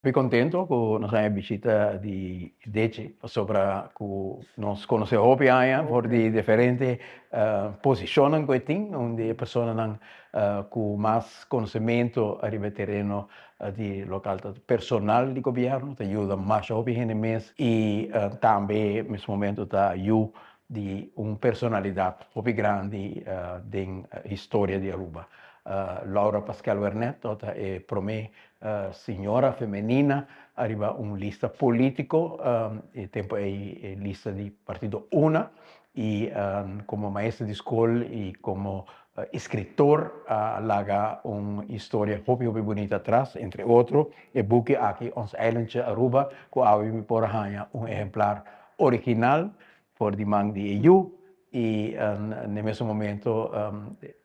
Mi contento cu nos a bishita di Dechi, pasobra cu nos conoce hopi aña for di diferente posicionnan cu e tin, un di e personanan cu mas conocemento ariba e tereno di local ta personal di gobierno, ta yuda masha hopi hende mes y tambe mes momento ta yu di un personalidad hopi grandi den historia di Aruba. Laura Paskel Wernet ta e prome señora femenina ariba un lista politico, e tempo ey e lista di partido una, y como maestra di scol y como escritor a laga un historia hopi hopi bunita atras, entre otro e buki aki Ons Eilandje Aruba, cu awe mi por a haña un ehemplar original for di man di e yu, y na e mesun momento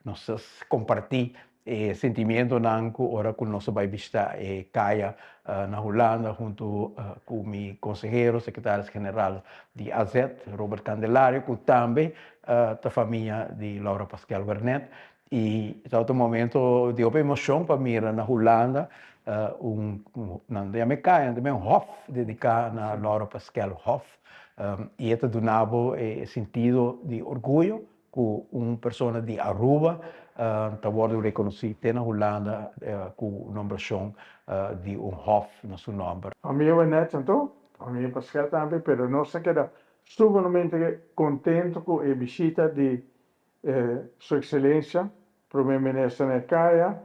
nos a comparti e sentimientonan cu ora cu nos a bay bishita e caya na Hulanda hunto cu mi consehero, secretaris general di AZ, Robert Candelario, cu tambe ta famia di Laura Paskel Wernet. Y tabata un momento di hopi emocion pa mira na Hulanda un, nan ta yama e caya, nan ta yama un hof dedica na Laura Paskel Hof. Y e ta duna bo e sentido di orguyo cu un persona di Aruba ta wordo reconoci te na Hulanda cu nombracion di un hof na su nomber. Famia Wernet anto, famia Paskel tambe, pero nos a keda sumamente contento cu e bishita di Su Excelencia Prome Minister na e caya.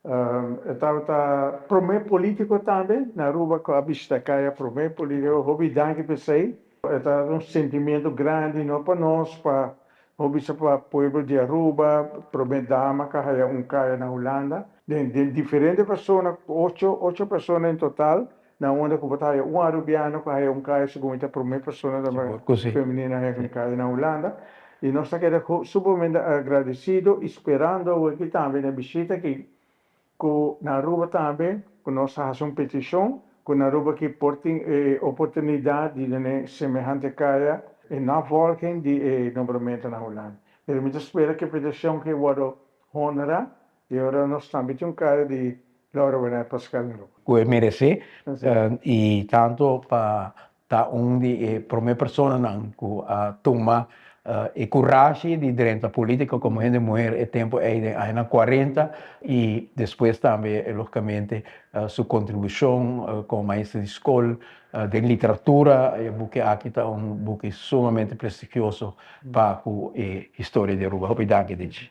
E tabata prome politico tambe na Aruba cu a bishita caya, prome politico. Hopi danki p'esey. E ta un sentimiento grandi no pa nos, pa hopi bisa pa pueblo di Aruba, prome dama cu a haya un caya na Hulanda. Den den diferente persona, ocho ocho persona en total, na unda cu bo ta haya un Arubiano cu haya un caya segun mi ta prome persona femenina haya un caya na Hulanda. Y nos ta keda sumamente agradecido y sperando awoki tambe na bishita aki cu na Aruba tambe cu nos a haci un peticion cu na Aruba aki por tin e oportunidad di tene semehante caya e navolging di e nombramento na Hulanda. Pero mi ta spera cu e peticion aki wordo honra y ora nos tambe tin un caya di Laura Wernet Pascal na Aruba. Cu e merece y tanto pa ta un di e prome personanan cu a tuma e curashi di drenta politica como hende muher e tempo ey den añanan cuarenta y despues tambe logicamente su contribucion como maestra di scol den literatura. E buki aki ta un buki sumamente prestigioso pa cu e historia di Aruba. Hopi danki Digi.